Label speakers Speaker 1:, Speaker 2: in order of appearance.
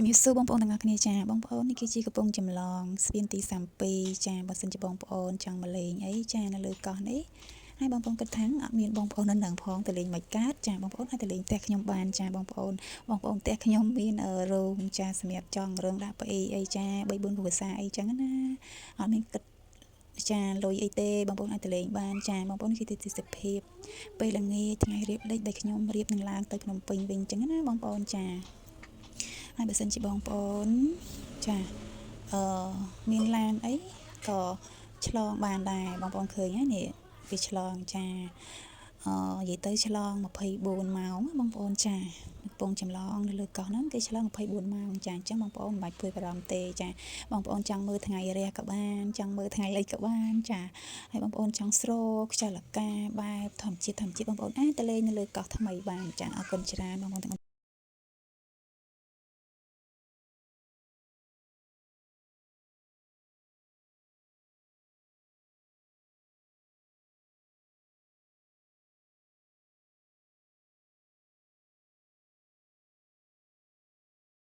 Speaker 1: ជំរាបសួរបងប្អូនទាំងអស់គ្នាចាបងប្អូននេះគឺជាកំពង់ចម្លងស្ពានទី32ចាបើសិនជាបងប្អូនចង់មកលេងអីចានៅលើកោះនេះហើយបងប្អូនគិតថាអត់មានបងប្អូននៅនឹងផងទៅលេងមិនកើតចាបងប្អូនអាចទៅលេងផ្ទះខ្ញុំបានចាបងប្អូនបងប្អូនផ្ទះខ្ញុំមានរោងចាសម្រាប់ចង់រោងដាក់ប៉ីអីចា3 4គ្រួសារអីចឹងណាអត់មានគិតចាលុយអីទេបងប្អូនអាចទៅលេងបានចាបងប្អូនគឺទេសភាពពេលល្ងាចថ្ងៃរៀបលិចដែលខ្ញុំរៀបនឹងឡើងទៅភ្នំពេញវិញចឹងណាបងប្អូនចាហើយបើសិនជាបងប្អូនចាអឺមានឡានអីក៏ឆ្លងបានដែរបងប្អូនឃើញហើយនេះវាឆ្លងចាអឺនិយាយទៅឆ្លង24ម៉ោងបងប្អូនចាកំពង់ចម្លងនៅលើកោះហ្នឹងគេឆ្លង24ម៉ោងចាអញ្ចឹងបងប្អូនមិនបាច់ព្រួយបារម្ភទេចាបងប្អូនចង់មើលថ្ងៃរះក៏បានចង់មើលថ្ងៃលិចក៏បានចាហើយបងប្អូនចង់ស្រោខ្យល់អាកាសបែបធម្មជាតិធម្មជាតិបងប្អូនអាចទៅលេងនៅលើកោះថ្មីបានចាអរគុណច្រើនបងប្អូនទាំង